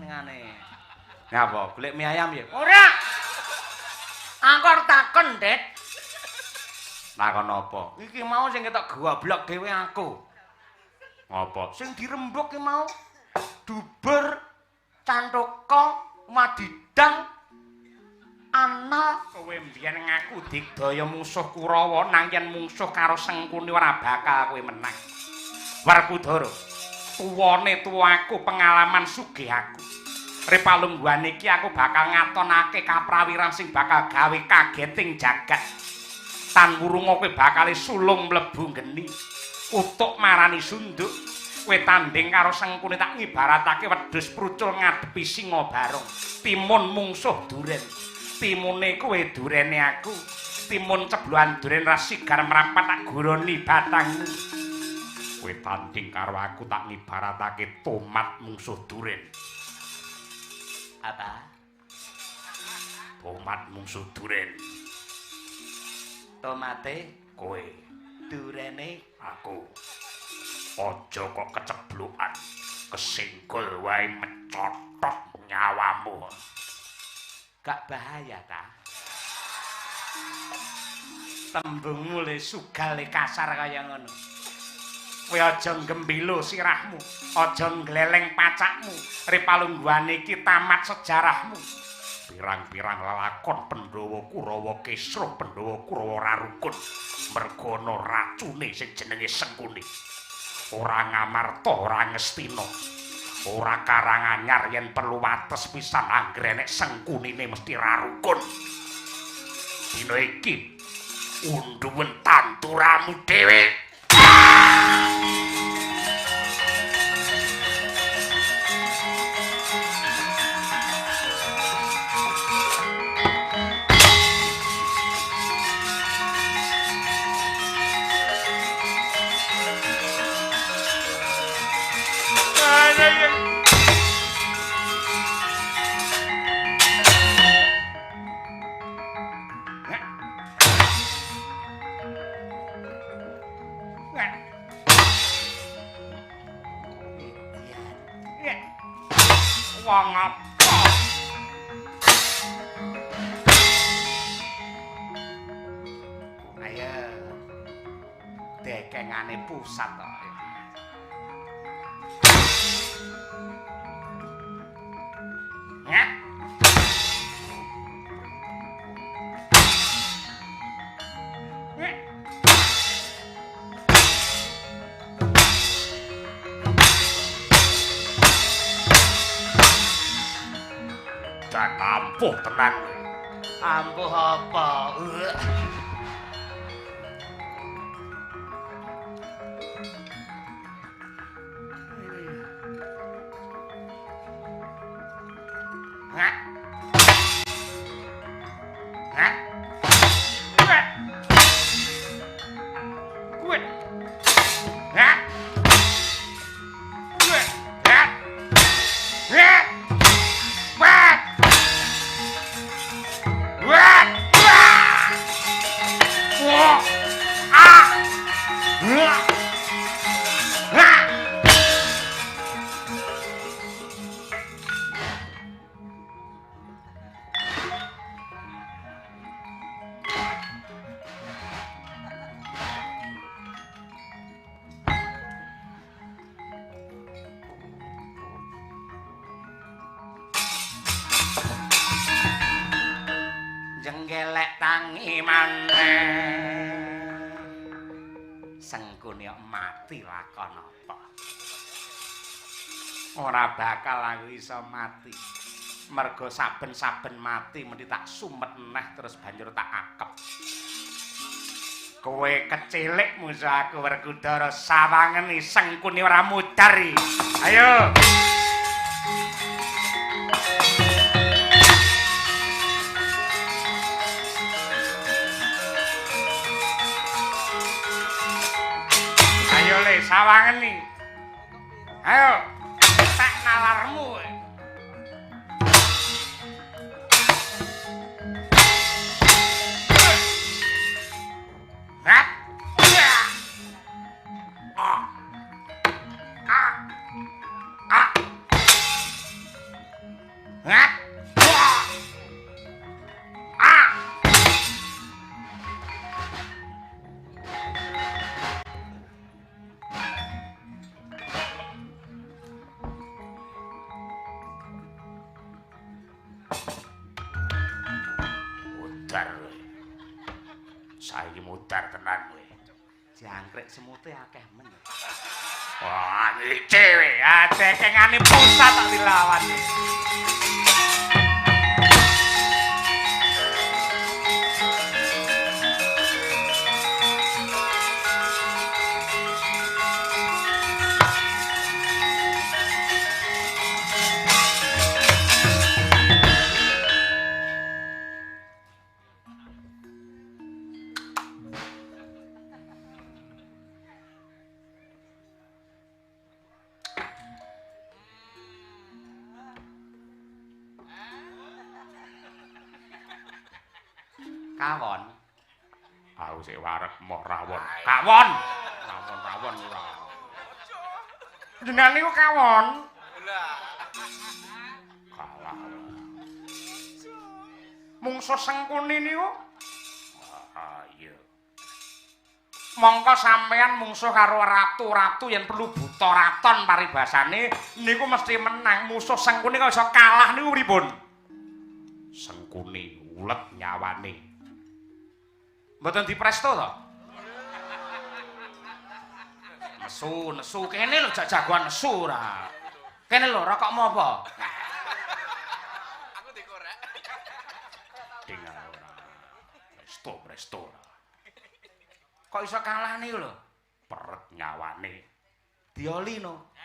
senengane. Ngapa? Golek mie ayam ya? Ora. Aku arep takon, Det. Takon apa? Iki mau sing ketok goblok dhewe aku. Ngapa? Sing dirembuk ki mau Duber, Cantaka, Madidang, Anal. Kowe mbiyen ngaku digdaya musuh Kurawa, nang yen mungsuh karo Sengkuni ora bakal kowe menang. Werkudara, tuwane tuwa aku, pengalaman sugih aku. Repalungguhan iki aku bakal ngatonake kaprawiran sing bakal gawe kageting jagat. Tan wurunga kowe bakal sulung mlebu geni, utuk marani sunduk. Kowe tanding karo Sengkuni tak ngibaratake wedhus prucul ngadepi singa barong. Timun mungsuh duren. Timune kowe durene aku. Timun cebloan duren ra sigar mrapat tak guroni batangmu. Kowe tanding karo aku tak ngibaratake tomat mungsuh duren. Apa? Tomat mungsuh duren. Tomate kowe, durene aku. Aja kok keceblokan, kesenggol wae mecotot nyawamu. Gak bahaya ta? Tembungmu le sugal le kasar kaya ngono. Kowe aja nggembilo sirahmu, aja ngleleng pacakmu. Repalungguhane iki tamat sejarahmu. Pirang-pirang lelakon Pandhawa Kurawa kisruh, Pandhawa Kurawa ora rukun. Mergo ana racune sing jenenge Sengkuni. Ora ngamarta, ora ngestina. Ora karanganyar yen perlu wates pisan anggere nek Sengkunine mesti ra rukun. Dina iki unduwen tanduramu dhewe. Wong apa? Ayo. Dekengane pusat to. Ngek. Ngek. Dan ampuh tenan. Ampuh apa? Ngek. Ngek. Ngek. Kuat. Ngek. Kuat. Ngek. Ngek. Wah. Wah. Wah. Wah. Ah. Wah. Wah. Jenggelek tangi maneh. Sengkuni kok mati lakon apa? Ora bakal aku iso mati. Mergo saben-saben mati mesti tak sumet neh terus banjur tak akep. Kowe kecilik musuh aku Werkudara, sawangeni Sengkuni ora mudhar. Ayo. Ayo le sawangeni. Ayo tak nalarmu. Hap. Ah. Ah. Ah. Hah? Ah! Mudar kowe. Saiki mudar tenan kowe. Jangkrik semute akeh men. Wah, ngece kowe. Ah, cekengane pusat tak dilawan. Kawon. Aku sik wareg moh rawon. Kawon. Rawon-rawon ora. Jenengan niku kawon. Kalah. Mungsuh Sengkuni niku? Ah iya. Mongko sampean mungsuh karo ratu-ratu yen perlu buta raton paribasane niku mesti menang. Musuh Sengkuni kok iso kalah niku pripun? Sengkuni ulet nyawane. Mboten dipresto to? Nesu, nesu kene lho jak jagoan nesu ora. Kene lho rokokmu apa? Aku dikorek. Ding ora. Presto, presto ora. Kok iso kalah niku lho? Peret nyawane. Dioli no.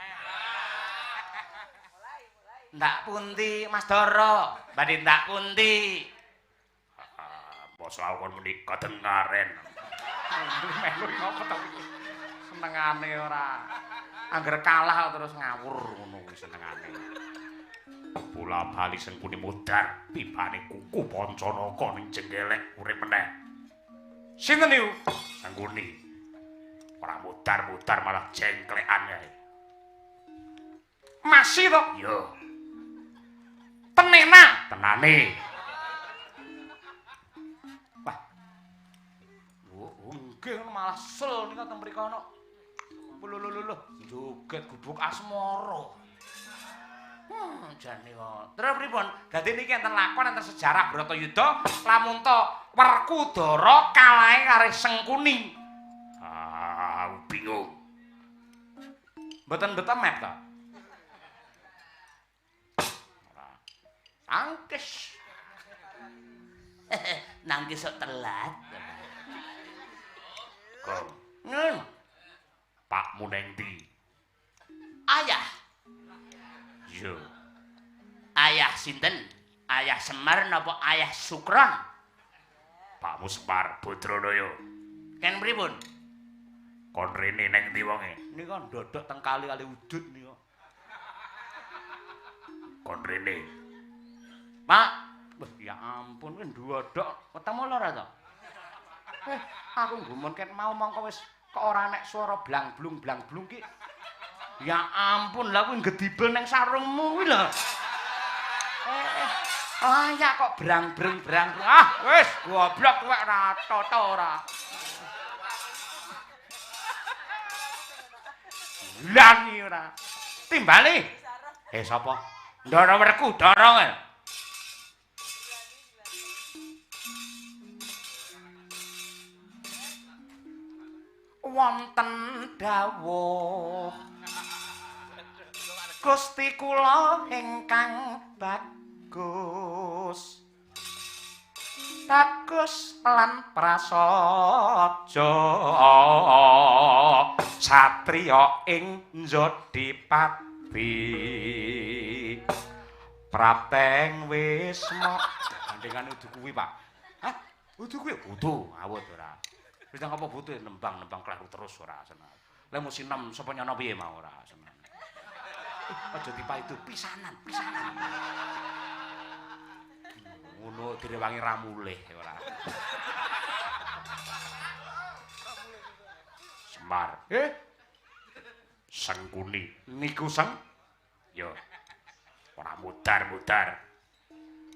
Ndak pundi Mas Doro? Badhe ndak pundi? Bos kon muni kadengaren. Melu ngopo to iki? Senengane ora. Angger kalah terus ngawur ngono kuwi senengane. Bola bali Sengkuni mudhar, tibane kuku Pancanaka ning jenggelek urip meneh. Sinten niku? Sengkuni. Ora mudhar-mudhar malah jengklekan kae. Masih to? Iya. Tenena, tenane. Nggih malah sel nika teng mriku ana. Lho lho lho, joget gubuk asmara. Jane kok. Terus pripun? Dadi niki enten lakon enten sejarah Bratayuda lamun to Werkudara kalahe karo Sengkuni. Ah, aku bingung. Mboten beto map to? Ora. Tangkis. Nangkis sok telat. Gong. Nun. Pakmu neng ndi? Ayah. Yo. Ayah sinten? Ayah Semar napa ayah Sukron? Pakmu Semar Badranaya. Ken pripun? Kon rene neng ndi wonge? Nika ndodok teng kali-kali udut nika. Kon rene. Pak, wah ya ampun kuwi ndodok ketemu lho ora to? Aku nggumun ket mau mongko wis kok ora nek swara blang-blung blang-blung ki. Ya ampun, lah kuwi gedibel neng sarungmu kuwi lho. Layak kok brang-breng brang. Ah, wis goblok kowe ora tata ora. Langi ora. Timbali. Sapa? Ndara Werkudara kae. Wonten dawuh Gusti kula ingkang bagus bagus lan prasaja satriya ing Jodipati Prapteng Wisma. Gandengane udu kuwi, Pak. Hah? Udu kuwi? Udu, awut ora. Wis nang apa butuh nembang-nembang kleru terus ora seneng. Lah mesti nem sapa nyono piye mau ora seneng. Aja dipaidu pisanan, pisanan. Ngono direwangi ra mulih ora. Semar. Sengkuni. Niku seng? Yo. Ora mudar-mudar.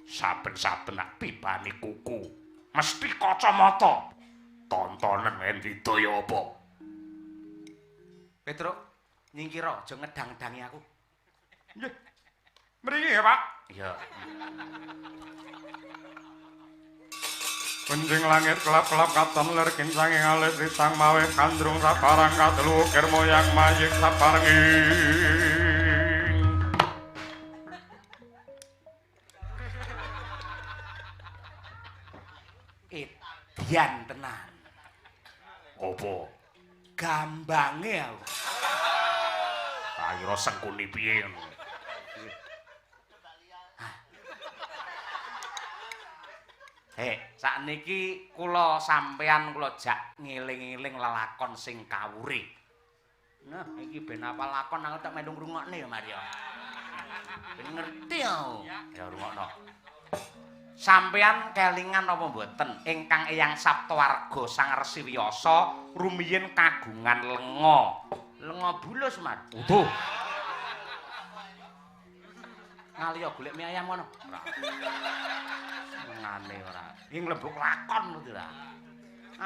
Saben-saben nak tibani kuku mesti kacamata. Tontonen endi daya apa? Petruk, nyingkira aja ngedang-edangi aku. Nggih. Mriki ya, Pak. Iya. Kunjing langit kelap-kelap katon lir kincang ing alis ritang mawe kandrung saparang katelu ukir moyang mayik sapareng ing. Edian tenan. Apa? Gambange aku. Kira Sengkuni piye ngono. Hei, sakniki kula sampean kula jak ngeling-eling lelakon sing kawuri. Nah, iki ben apa lakon aku tak melu ngrungokne ya, Mario. Ben ngerti aku. Ya rungokno. Sampean kelingan apa mboten ingkang Eyang Saptawarga Sang Resi Wiyasa rumiyin kagungan lenga. Lenga bulus, Mas. Utuh. Ngaliya golek mie ayam ngono. Ora. Ngene ora. Iki nglembuk lakon lho ora.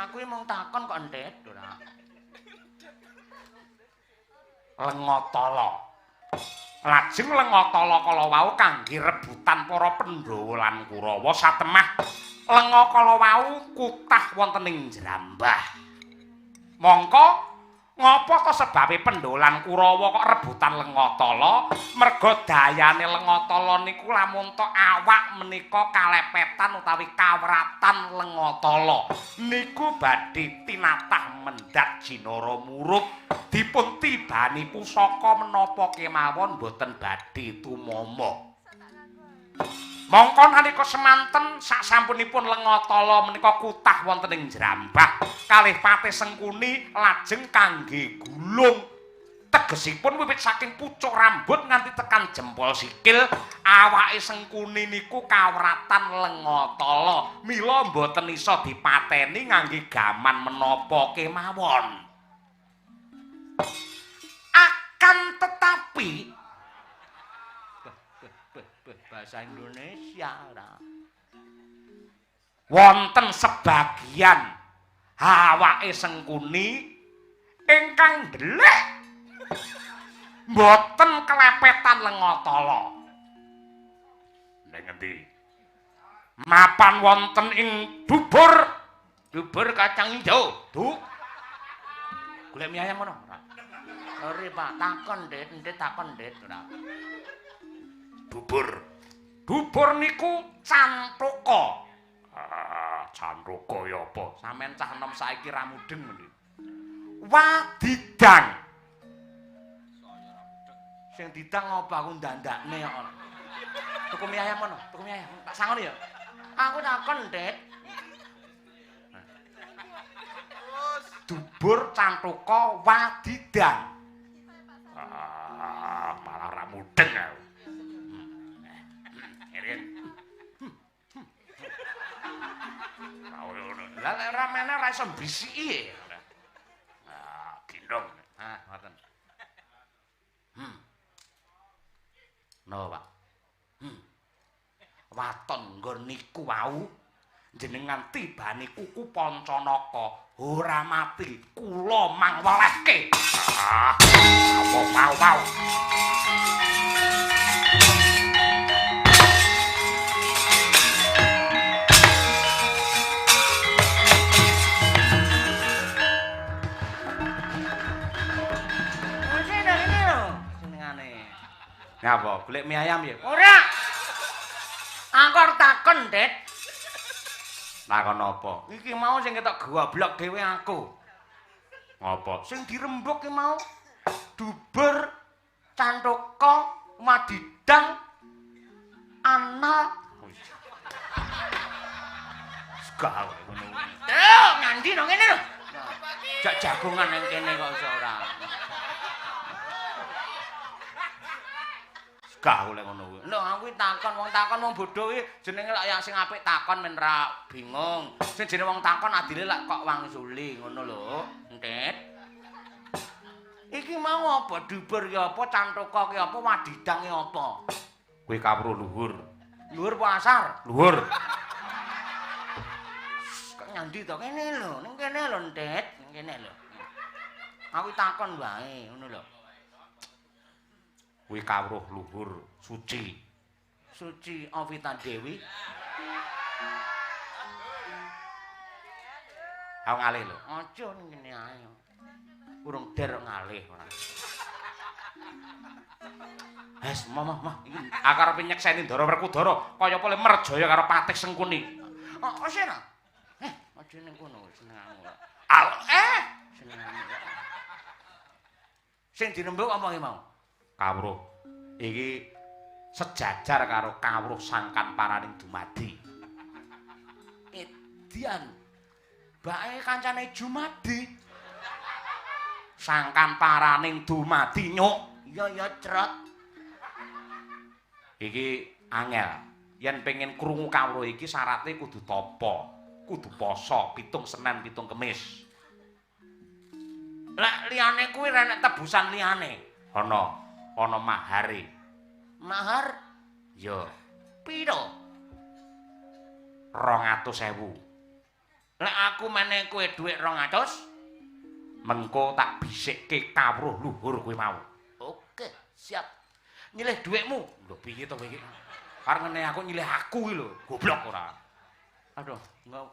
Aku iki mung takon kok entet ora. Lenga tala. Lajeng lenga tala kala wau kangge rebutan para Pandhawa lan Kurawa satemah lenga kala wau kutah wonten ing Jrambah. Mongko ngapa to sebabe Pandhawa lan Kurawa kok rebutan lenga tala? Merga dayane lenga tala niku lamun tok awak menika kalepetan utawi kawratan lenga tala. Niku badhe tinatah mendhat jinara murup dipun tibani pusaka menapa kemawon boten badhe tumama. Mongko nalika semanten sasampunipun lenga tala menika kutah wonten ing Jrambah kalih Patih Sengkuni lajeng kangge gulung. Tegesipun wiwit saking pucuk rambut nganti tekan jempol sikil awake Sengkuni niku kawratan lenga tala. Mila mboten iso dipateni ngangge gaman menapa kemawon. Akan tetapi bahasa Indonesia ora. Wonten sebagian awake Sengkuni ingkang ndelik mboten kelepetan lenga tala. Ning ngendi? Mapan wonten ing bubur, bubur kacang ijo. Duk. Golek mie ayam ngono ora? Ora, Pak, takon, Dit, Dit takon, Dit ora. Bubur. Bubur niku cantaka. Ah, cantaka ya apa? Sampeyan cah enom saiki ra mudeng mendhi. Wadidang. Sing didang apa aku ndandakne kok. Tuku mie ayam ngono, tuku mie ayam. Tak sangoni ya. Aku takon, Dit. Dubur cantaka wadidang. Ah, malah ra mudeng aku. Lah lek ora mene ora iso mbisiki. Ah, gendong. Ah, ngoten. No, Pak. Waton nggon niku wau jenengan tibani kuku Pancanaka ora mati, kula mangwelehke. Ah, apa mau-mau. Ngapa? Golek mie ayam ya? Ora. Aku arep takon, Dit. Takon apa? Iki mau sing ketok goblok dhewe aku. Ngapa? Sing dirembuk ki mau dubur, cantaka, madidang, anal. Segawe ngono. Tuh, ngandi nang ngene lho. Jak jagongan nang kene kok iso ora. Gak oleh ngono kuwi. Lho aku iki takon wong bodho kuwi jenenge lak ya sing apik takon men ra bingung. Sing jenenge wong takon adile lak kok wangsuli ngono lho. Entet. Iki mau apa dubur ki apa cantaka ki apa wadidang ki apa? Kuwi kawruh luhur. Luhur apa asar? Luhur. Kok nyandi to kene lho, ning kene lho, Ndet, ning kene lho. Aku takon wae ngono lho. Kuwi kawruh luhur suci. Suci Ovita Dewi. Aku ngalih lho. Aja ning kene ae. Urung der ngalih ora. Wes, mah mah iki aku arep nyekseni Ndara Werkudara kaya apa le merjaya karo Patih Sengkuni. Oh, sira. Aja ning kono senengmu. Senengmu. Sing dirembuk apa iki mau? Kawruh. Iki sejajar karo kawruh sangkan paraning dumadi. Edian. Bae kancane Jumadi. Sangkan paraning dumadi nyuk. Iya ya crot. Iki angel. Yen pengen krungu kawruh iki syarate kudu tapa, kudu poso 7 Senin 7 Kemis. Lek liyane kuwi ra enek tebusan liyane. Ana, ana mahare. Mahar? Ya. Piro? 200.000. Lek aku menehi kowe dhuwit 200, mengko tak bisikke kawruh luhur kowe mau. Oke, siap. Nyilih dhuwitmu. Lho piye to kowe iki? Karep ngene aku nyilih aku iki lho, goblok ora. Aduh, enggak.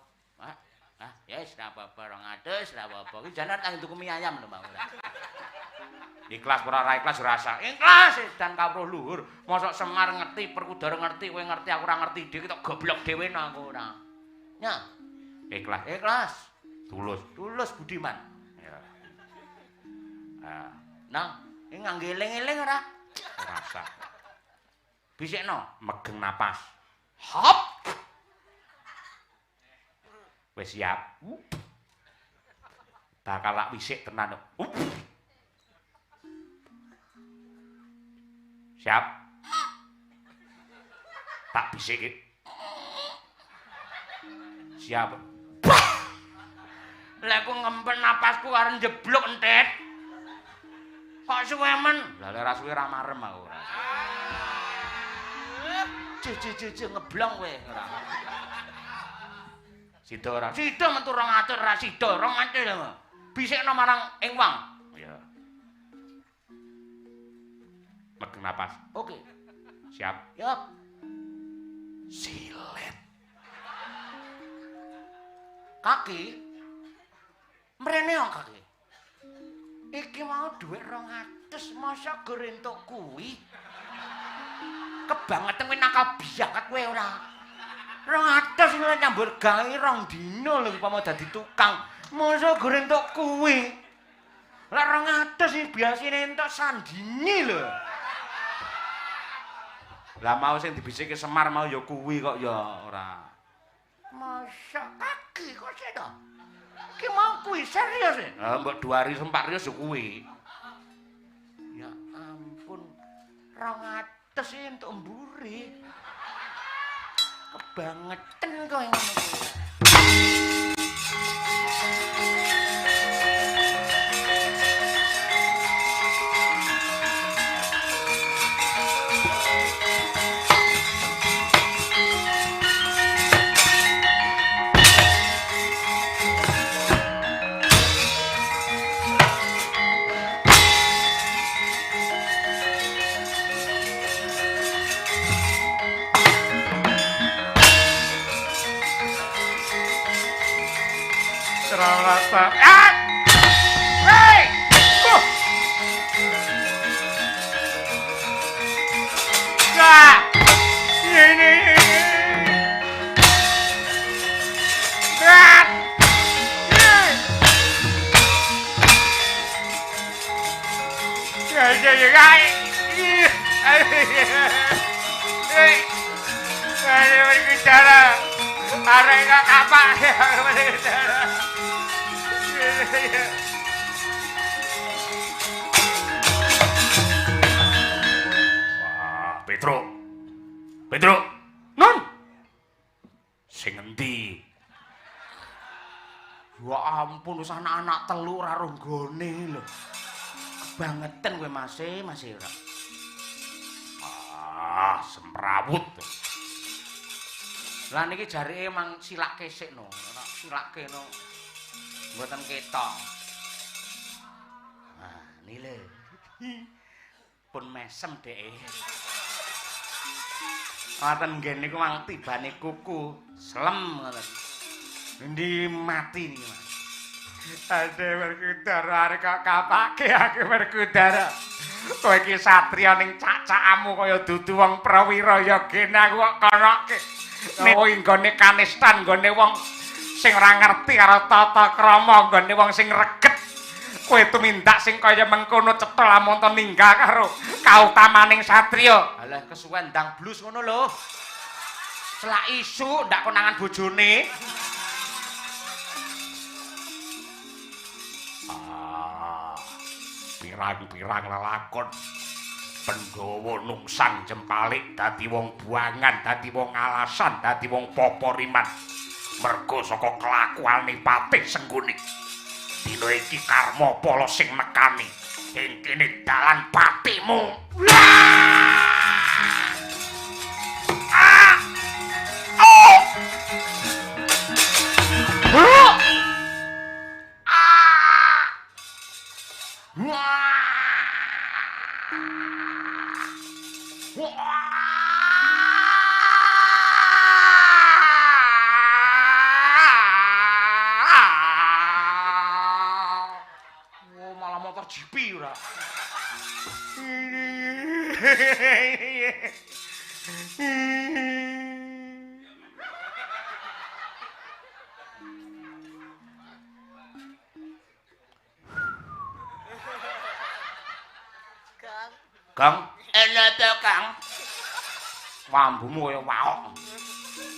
Ah, ya wis ra apa-apa 200, ra apa-apa. Iki jane tak tuku mie ayam lho, Mbak. Ikhlas ora ora ikhlas ora asa. Ikhlas dan kawruh luhur. Mosok Semar ngerti, Werkudara ngerti, kowe ngerti, aku ora ngerti dhewe tok goblok dhewe no aku ora. Nya. Ikhlas. Ikhlas. Tulus. Tulus Budiman. Ya. Ah. Nah, iki ngangge eling-eling ora? Ora usah. Bisikno, megeng napas. Hop. Wis siap. Bakal lak wisik tenan. Siap. Tak bisik. Siap. Lek aku ngempen napasku arep njebluk entet. Kok suwe men? Lah lek ora suwe ora marem aku ora. Cc ngeblong kowe ora. Sida ora? Sida metu 200 ora sida, 200 lho. Bisikno marang ing wong. Iya. Megeng napas. Oke. Siap. Yap. Silet. Kaki. Mrene kok kaki. Iki mau dhuwit 200 mosok gur entuk kuwi. Kebangetan kowe nakal banget kowe ora. 200 lho nyambut gawe 2 dina lho upama dadi tukang. Mosok gur entuk kuwi. Lek 200 iki biasane entuk sandini lho. Lah mau sing dibisike Semar mau ya kuwi kok ya ora. Mosok kaki kok sida. Ki mau kuwi serius e? Ha mbok 200 400 ya kuwi. Ya ampun. 200 entuk mburi. Kebangetan kowe ngono kuwi. Ah! Hei! Oh! Ah! Ini. Ah! Ya ya ya. Apa? Wah, Petro. Petro. Nun. Sing endi? Ya ampun, wis anak-anak telu ora roh nggone lho. Kebangetan kowe Mas, Mas ora. Ah, semrawut. Lah niki jarike mang silake sik no. Ora silake no. Mboten ketok. Nah, nile. Pun mesem dheke. Ngoten nggih niku mang tibane kuku slem ngoten. Endi mati niki, Mas. Ade Werkudara arek kok kapake aku Werkudara. Kowe iki satriya ning cak-cakamu kaya dudu wong prawira ya gene aku kok konoke. Oh nggone kanistan nggone wong sing ora ngerti karo tata krama nggone wong sing reget. Kowe tumindak sing kaya mengkono cetha lamun to ninggal karo kautamaning satriya. Alah kesuwen ndang blus ngono lho. Selak isuk ndak konangan bojone. Pirang-pirang lelakon Pandhawa nungsang jempalik dadi wong buangan, dadi wong alasan, dadi wong poporiman merga saka kelakuane Patih Sengguni. Dina iki karma pala sing nekani ing kene dalan patimu. Ah! Oh! Ah! Wah! Wah, malah motor GP ora. Kang, Elapa Kang? Wambumu kaya waok.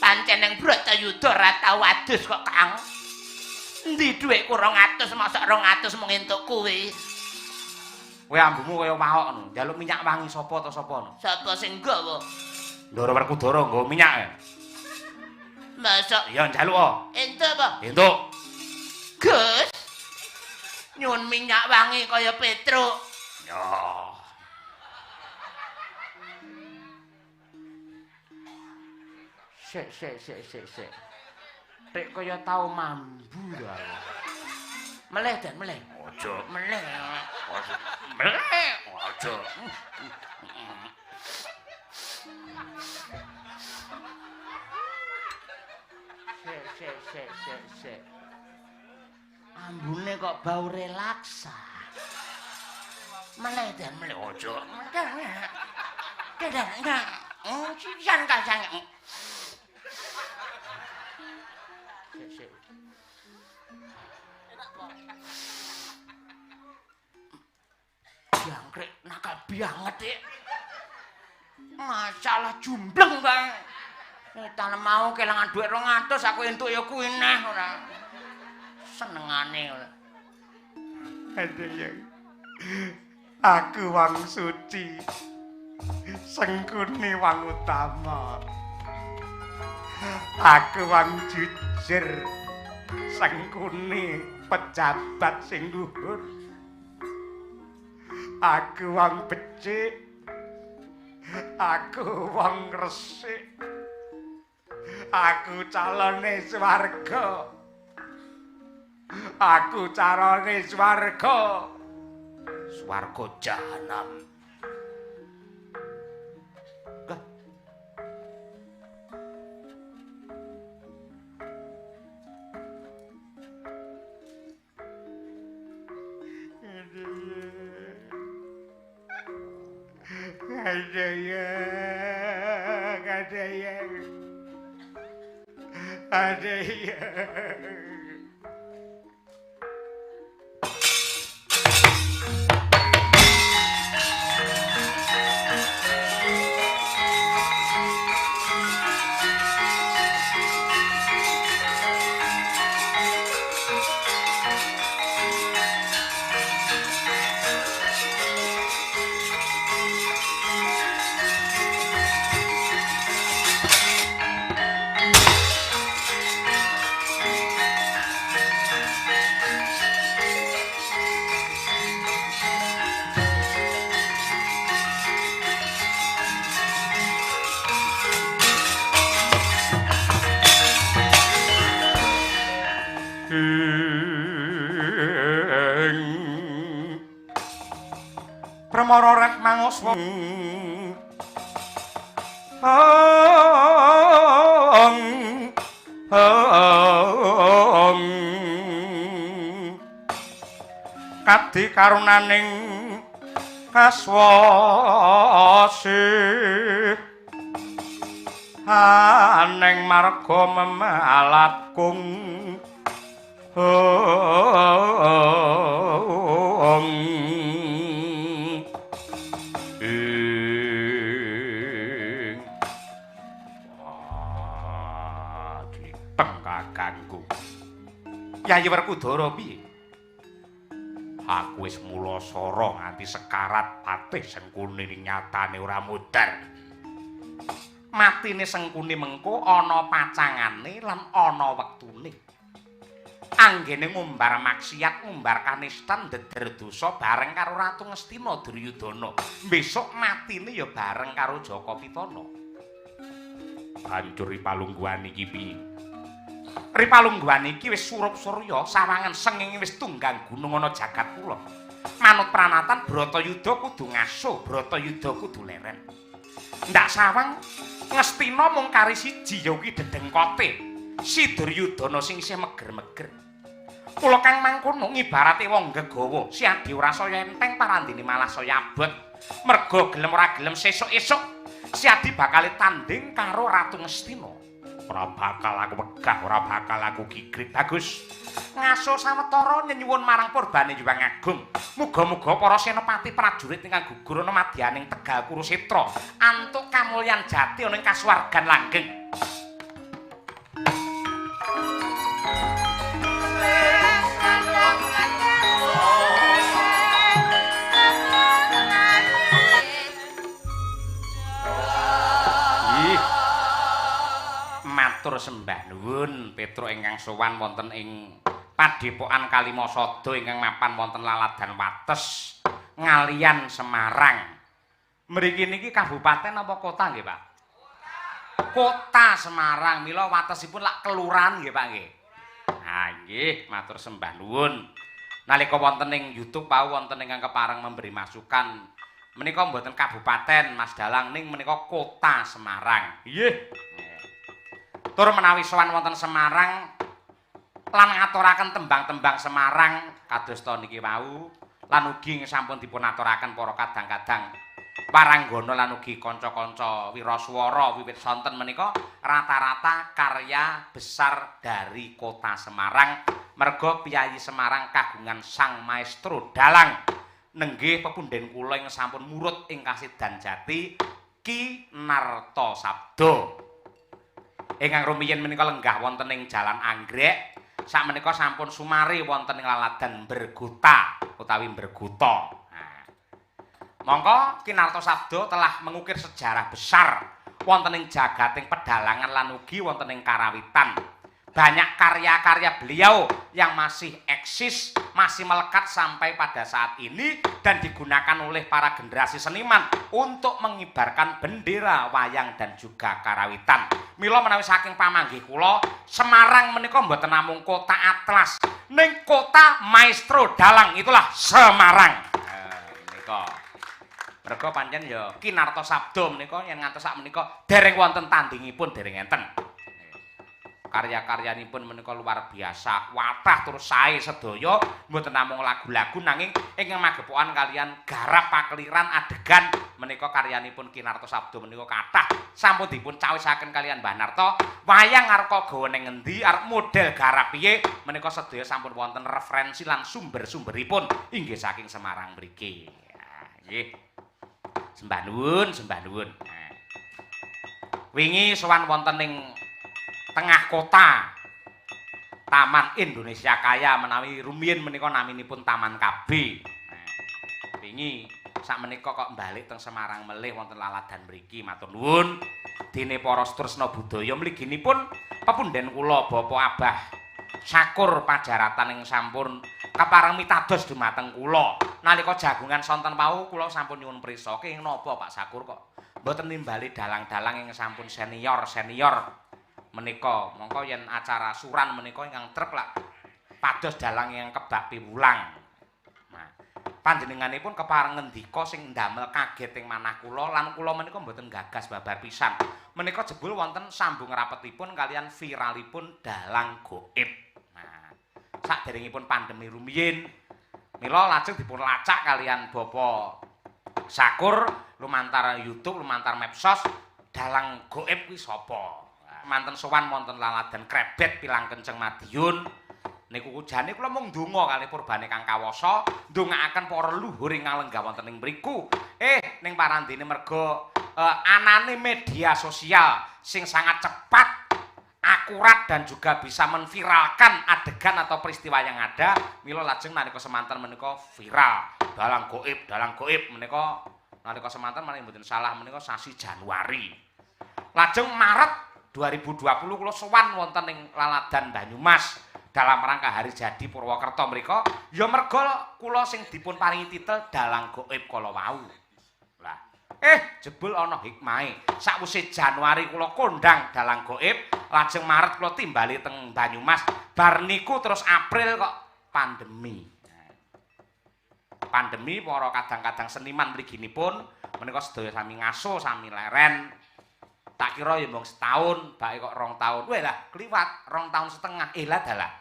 Pancen ning Bratayuda ora tau adus kok, Kang. Endi dhuwitku 200 mosok 200 mung entuk kuwi. Kowe ambumu kaya waok ngono. Njaluk minyak wangi sapa ta sapa no? Sapa sing nggawa? Ndara Werkudara nggawa minyak ya. Mosok Ya njaluk oh. Entuk apa? Entuk. Gus. Nyun minyak wangi kaya Petruk. Ya. Sik sik sik sik sik. Tek kaya tau mambu ta. Meleh dan meleh. Aja. Meleh. Aja. Meleh. Aja. Sik sik sik sik sik. Ambune kok bau relaksa. Meleh dan meleh. Aja. Dadah enggak. Sisan kasang. Sik sik. Jangkrik nakal banget ya. Masalah jumbleng bang. Tan mau kelangan dhuwit 200 aku entuk ya kuwi neh ora. Senengane ora. Aduh ya. Aku wong suci. Sengkuni wong utama. Aku wong jujur. Sengkuni pejabat sing luhur. Aku wong becik. Aku wong resik. Aku calone swarga. Aku carane swarga. Swarga jahanam. Gah. Ada ya. Kaswa Kadi karunaning kaswasih aneng marga memalat kung ing wah diteng kakangku Yayi Werkudara piye? Aku wis mulasara nganti sekarat patih Sengkuni ning nyatane ora mudhar. Matine Sengkuni mengko ana pacangane lan ana wektune. Anggene ngumbar maksiat, ngumbar kanistan, ndeder dosa bareng karo Ratu Ngastina Duryudana. Besok matine ya bareng karo Jaka Pitana. Banjur ripalungguhan iki piye? Ripalungguhan iki wis surup surya, sawangan sengenge wis tunggang gunung ana jagat kula. Manut pranatan Bratayuda kudu ngaso, Bratayuda kudu leren. Ndak sawang Ngastina mung kari siji ya kuwi dedengkote si Duryudana sing isih meger-meger. Kula kang mangkono ngibarate wong gegawa, si adi ora saya enteng parandene malah saya abot. Merga gelem ora gelem sesuk-esuk si adi bakal tanding karo Ratu Ngastina. Ora bakal aku wegah, ora bakal aku gigrit. Bagus. Ngaso sawetara nyenyuwun marang purbane Hyang Agung. Muga-muga para senopati prajurit ingkang gugur ana madyaning Tegal Kurusetra antuk kamulyan jati ana ing kasuwargan langgeng. Matur sembah nuwun Petruk ingkang sowan wonten ing Padepokan Kalimasada ingkang mapan wonten Laladan Wates Ngaliyan Semarang. Mriki niki kabupaten apa kota nggih, Pak? Kota Semarang. Mila watesipun lak kelurahan nggih, Pak nggih. Ha nggih, matur sembah nuwun. Nalika wonten ing YouTube wau wonten ingkang kepareng memberi masukan menika mboten kabupaten Mas Dalang ning menika kota Semarang. Nggih. Tur menawi sowan wonten Semarang lan ngaturaken tembang-tembang Semarang kados ta niki wau lan ugi sampun dipun aturaken para kadang-kadang waranggana lan ugi kanca-kanca wiraswara wiwit sonten menika rata-rata karya besar dari kota Semarang merga piyayi Semarang kagungan sang maestro dalang nenggih pepunden kula ingkang sampun murut ing kasidan jati Ki Narto Sabdo. Ingkang rumiyin menika lenggah wonten ing Jalan Anggrek, sakmenika sampun sumare wonten ing Laladan Bergota utawi Bergota. Nah. Mongko Ki Narto Sabdo telah mengukir sejarah besar wonten ing jagating pedalangan lan ugi wonten ing karawitan. Banyak karya-karya beliau yang masih eksis, masih melekat sampai pada saat ini dan digunakan oleh para generasi seniman untuk mengibarkan bendera wayang dan juga karawitan. Mila menawi saking pamanggih kula, Semarang menika mboten namung kota atlas, ning kota maestro dalang, itulah Semarang. Menika. Merga pancen ya Ki Narto Sabdo menika yen ngantos sak menika dereng wonten tandingipun, dereng enten. Karya-karyanipun menika luar biasa, watah terus sae sedaya, mboten namung lagu-lagu nanging ingkang magepokan kalian garap pakeliran adegan menika karyanipun Ki Narto Sabdo menika kathah sampun dipun cawisaken kalian Mbah Narto. Wayang arep gawa ning ngendi, arep model garap piye menika sedaya sampun wonten referensi lan sumber-sumberipun inggih saking Semarang mriki. Nggih. Sembah nuwun, sembah nuwun. Wingi sowan wonten ing tengah kota Taman Indonesia Kaya menawi rumiyin menika naminipun Taman KB. Nah, wingi sakmenika kok balik teng Semarang melih wonten Laladan mriki, matur nuwun. Dene para tresna budaya mliginipun pepunden kula Bapak Abah Sakur Pajaratan ing sampun kepareng mitados dumateng kula. Nalika jagongan sonten wau kula sampun nyuwun prisa kenging napa Pak Sakur kok mboten nimbali dalang-dalang ing sampun senior-senior menika. Mongko yen acara suran menika ingkang trep lak pados dalang ingkang kebak piwulang. Nah, Panjenenganipun kepareng ngendika sing ndamel kaget ing manah kula lan kula menika mboten gagas babar pisan. Menika jebul wonten sambung rapetipun kalian viralipun dalang gaib. Nah, saderengipun pandemi rumiyin, mila lajeng dipun lacak kalian Bapak Sakur lumantar YouTube, lumantar medsos, dalang gaib kuwi sapa? Manten sowan wonten Laladan Krebet Pilang Kenceng Madiun. Niku jane kula mung ndonga kalih purbane kang kawasa, ndongaaken para leluhur ingkang lenggah wonten ing mriku. Ning parandene merga anane media sosial sing sangat cepat, akurat dan juga bisa menviralkan adegan atau peristiwa yang ada, mila lajeng nalika semanten menika viral. Dalang gaib menika nalika semanten menawi mboten salah menika sasi Januari. Lajeng Maret 2020 kula sowan wonten ing Laladan Banyumas dalam rangka hari jadi Purwokerto mriku, ya merga kula sing dipun paringi titel dalang gaib kala wau. Lah, jebul ana hikmahe. Sakwise Januari kula kondang dalang gaib, lajeng Maret kula timbali teng Banyumas, bar niku terus April kok pandemi. Pandemi para kadang-kadang seniman mliginipun menika sedaya sami ngaso, sami leren. Tak kira ya mung setahun, bae kok 2 tahun. Weh lah, kliwat 2,5 tahun. Lah dalah.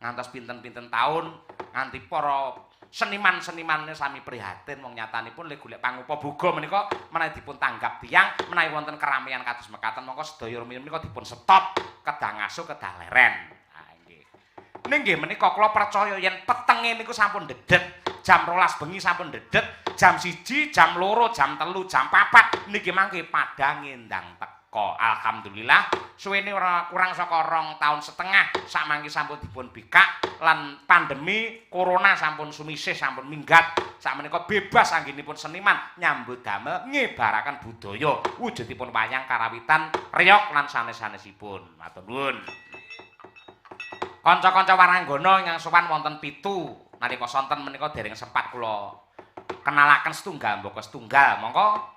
Ngantos pinten-pinten tahun nganti para seniman-senimane sami prihatin wong nyatanipun le golek pangupa-boga menika menawi dipun tanggap tiyang, menawi wonten keramaian kados mekaten mongko sedaya rumiyin menika dipun stop, kedah ngaso, kedah leren. Ha nggih. Ning nggih menika kula percaya yen petenge niku sampun dedet, jam 12 bengi sampun dedet, jam 1, jam 2, jam 3, jam 4 niki mangke padhange ndang teka. Alhamdulillah suwene ora kurang saka 2,5 tahun sakmangke sampun dipun bikak lan pandemi corona sampun sumisih, sampun minggat. Sakmenika bebas anggenipun seniman nyambut damel ngebaraken budaya wujudipun wayang karawitan, reog lan sanes-sanesipun. Matur nuwun. Kanca-kanca waranggana ingkang sowan wonten 7 nalika sonten menika dereng sempat kula kenalaken setunggal mbaka setunggal. Mongko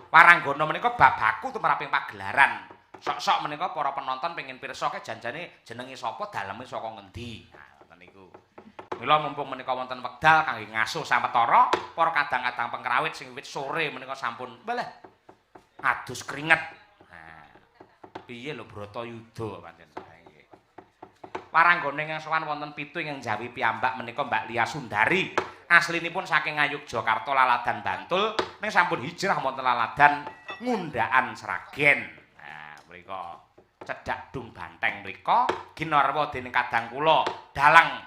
waranggana menika babaku tumraping pagelaran. Sok-sok menika para penonton pengin pirsa ke janjane jenenge sapa, daleme saka ngendi. Nah, ngoten niku. Mila mumpung menika wonten wekdal kangge ngasuh sawetara para kadang-kadang pengrawit sing wiwit sore menika sampun weleh adus keringet. Nah, piye lho Bratayuda pancen. Waranggana ingkang sowan wonten 7 ingkang njawi piyambak menika Mbak Lia Sundari. Aslinipun saking Ngayogyakarta Laladan Bantul ning sampun hijrah wonten Laladan Ngundaan Sragen. Nah, mriku cedhak Dung Banteng mriku ginarwa dening kadang kula dalang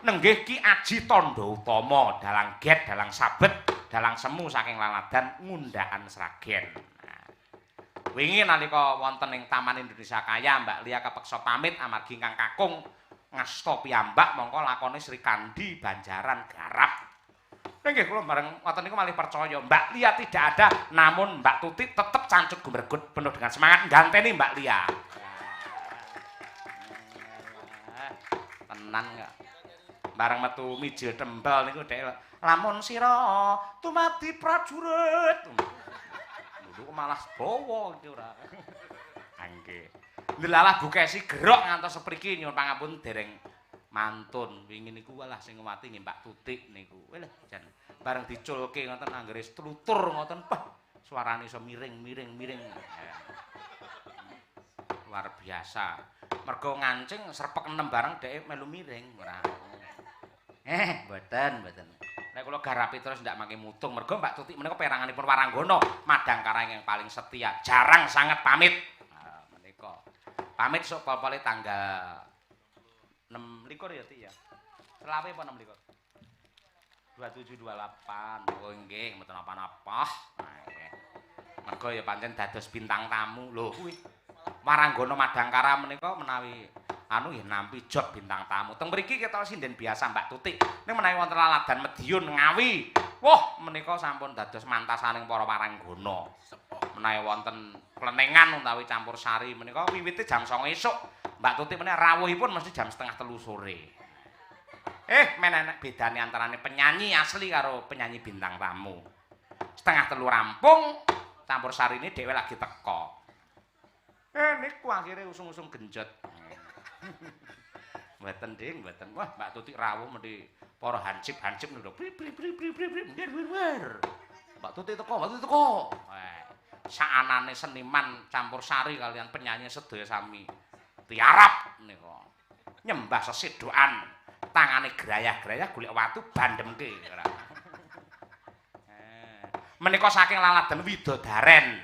nenggih Ki Aji Tandha Utama, dalang get, dalang sabet, dalang semu saking Laladan Ngundaan Sragen. Nah, wingi nalika wonten ing Taman Indonesia Kaya Mbak Lia kepeksa pamit amargi ingkang kakung ngasta piyambak mongko lakone Sri Kandi Banjaran garap. Nggih kula bareng ngoten niku malih percaya Mbak Lia tidak ada, namun Mbak Tuti tetep cancut gumregut penuh dengan semangat ganteni Mbak Lia. Tenan kok. Bareng metu mijil tembel niku dhek lamun sira tumati prajurit. Lho kok malah bawa iki ora. Nggih. Ndelalah Bu Kesi gerok ngantos sepriki nyuwun pangapunten dereng mantun. Wingi niku walah sing ngewati nggih Mbak Tutik niku. Walah jan bareng diculke ngoten anggere strutur ngoten pah suarane iso miring-miring-miring. Luar biasa. Mergo ngancing serpek 6 bareng dhek melu miring ora. Mboten, mboten. Nek kula garapi terus ndak mangke mutung mergo Mbak Tutik menika peranganipun waranggana madangkara yang paling setia, jarang sanget pamit. Nah, menika. Pamit sok pol-pole tanggal 26 ya, Tik ya. Selawe apa 26? 27 28. Oh nggih, mboten napa-napa. Nggih. Mergo ya pancen dados bintang tamu. Lho kuwi waranggana madangkara menika menawi anu nggih nampi job bintang tamu. Teng mriki ketok sinden biasa Mbak Tutik. Ning menawi wonten Laladan Mediun Ngawi. Wah, menika sampun dados mantasaning para waranggana. Menawi wonten plenengan utawi campur sari menika wiwite jam 09.00 esuk. Mbak Tutik menika rawuhipun mesti jam 2:30 sore. Men enek bedane antarane penyanyi asli karo penyanyi bintang tamu. 2:30 rampung, campur sarine dhewe lagi teko. Niku akhire usung-usung genjot. Mboten, Ding, mboten. Wah, Mbak Tutik rawuh mesti Para hansip-hansip niku bri bri bri bri bri bri wir wir. Mbak Tuti teko, Mbak Tuti teko. Saanane seniman campur sari kalian penyanyi sedaya sami tiarap nika. Nyembah sesedokan, tangane grayah-grayah golek watu bandemke ora. Menika saking laladan Widodaren.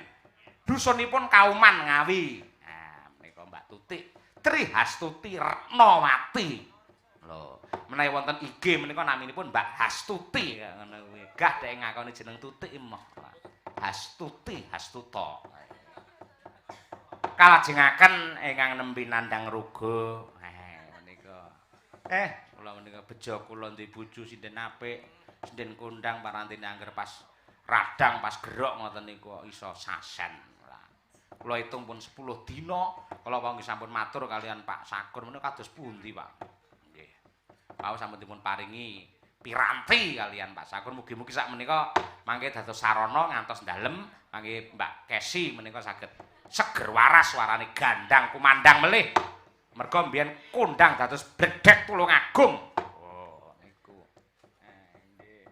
Dusunipun Kauman Ngawi. Nah, menika Mbak Tuti Trihastuti Retnawati. Lho, menawi wonten IG menika naminipun Mbak Hastuti ngono kuwi. Gah dhek ngakoni jeneng Tuti emoh. Hastuti Hastuta. Kalajengaken ingkang nembe nandhang ruga. Menika. Kula menika bejo kula ndek bojo sinden apik, sinden kondang parantine angger pas radang pas gerok ngoten niku iso sasen. Kula hitung pun 10 dina, kala wau nggih sampun matur kalian Pak Sakur menika kados pundi, Pak? Nggih. Wau sampun dipun paringi piranti kalian Pak Sakur, mugi-mugi sak menika mangke dados sarana ngantos dalem mangke Mbak Kesi menika saged seger waras suarane gandang kumandang melih. Merga mbiyen kondang dados bledek Tulungagung. Oh, niku. Nggih.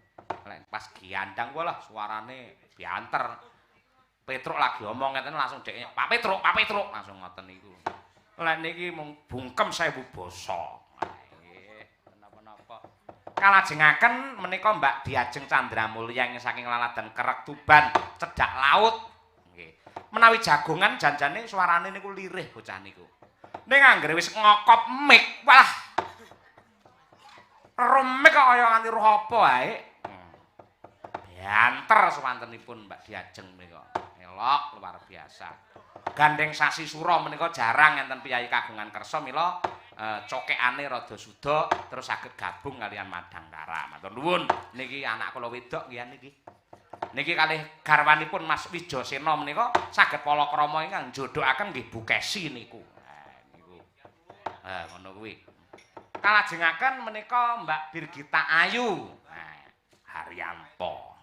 Lek pas gandang walah suarane bianter. Petruk lagi omong ngeten langsung dhek, Pak Petruk, Pak Petruk langsung ngoten niku. Lek niki mung bungkem 1000 basa. Nggih, napa-napa. Kalajengaken menika Mbak Diajeng Candramulya ing saking laladan Kerek Tuban cedhak laut. Nggih. Menawi jagongan janjane suarane niku lirih bocah niku. Ning anggere wis ngokop mik, walah. Remik kok kaya nganti roh apa ae. Banter swantenipun Mbak Diajeng menika. Elok luar biasa. Gandeng sasi sura menika jarang enten piyayi kagungan kersa mila cokekane rada suda terus saged gabung kalian Madangkara. Matur nuwun. Niki anak kula wedok nggih niki. Niki kalih garwanipun Mas Wijasena menika saged palakrama ingkang njodokaken nggih Bu Kesi niku. Niku. Ngono kuwi. Kalajengaken menika Mbak Birgita Ayu. Haryanto.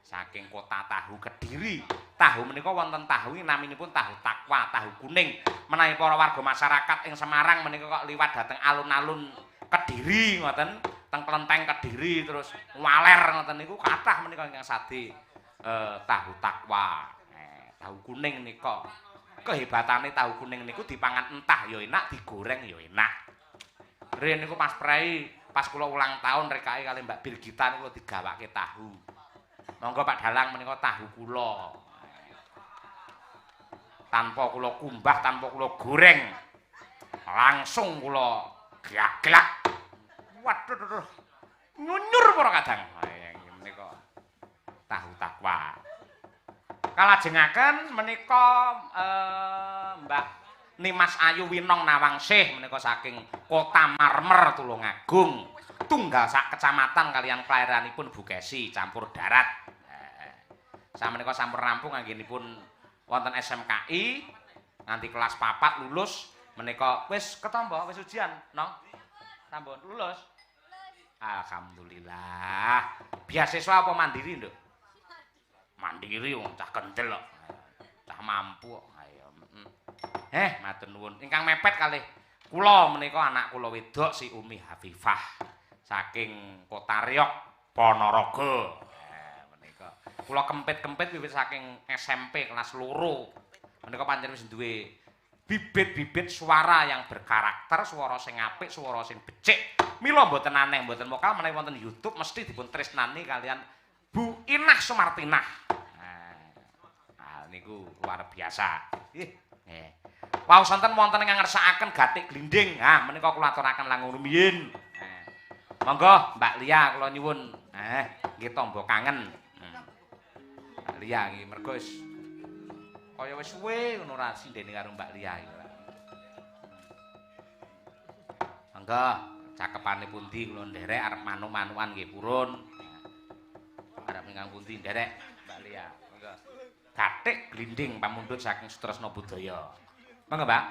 Saking kota Tahu Kediri. Tahu menika wonten tahu naminipun tahu takwa, tahu kuning. Menawi para warga masyarakat ing Semarang menika kok liwat dhateng alun-alun Kediri ngoten, teng Klenteng Kediri terus Waler ngoten niku kathah menika ingkang sade tahu takwa. Tahu kuning nika. Kehebatane tahu kuning niku dipangan entah ya enak, digoreng ya enak. Riyen niku pas prei, pas kula ulang tahun rekake kali Mbak Birgita niku digawake tahu. Monggo Pak Dalang menika tahu kula. Tanpa kula kumbah, tanpa kula goreng. Langsung kula glak-glak. Waduh, nyunyur para kadang. Menika tahu takwa. Kalajengaken menika Mbak Nimas Ayu Winong Nawangsih menika saking Kota Marmer Tulungagung. Tunggal sak kecamatan kalian kelahiranipun Bu Kesi campur darat. Samenika sampun rampung anggenipun wonten SMKI nganti kelas 4 lulus menika wis ketampa wis ujian nong sampun lulus. Alhamdulillah. Beasiswa apa mandiri, Nduk? Mandiri wong cah kendel kok. Cah mampu kok. Ayo. Matur nuwun. Ingkang mepet kalih kula menika anak kula wedok si Umi Hafifah saking Kota Reok Ponorogo. Menika kula kempit-kempit wiwit saking SMP kelas 2. Menika pancen wis duwe bibit-bibit suara yang berkarakter, suara sing apik, suara sing becik. Mila mboten aneh, mboten mokal menawi wonten YouTube mesti dipun tresnani kalian Bu Inah Sumartinah. Nah, niku luar biasa. Nggih. Wau sonten wonten ingkang ngersakaken gathik glinding. Ha, menika kula aturaken langkung rumiyin. Monggo Mbak Lia kula nyuwun. Nggih tamba kangen. Mbak Lia iki mergo wis kaya wis suwe ngono ra sindene karo Mbak Lia iki. Monggo cakepane pundi kula nderek arep manuk-manukan nggih purun. Arep ingkang pundi nderek Mbak Lia. Monggo. Gathik glinding pamundhut saking Sutresna Budaya. Monggo, Mbak.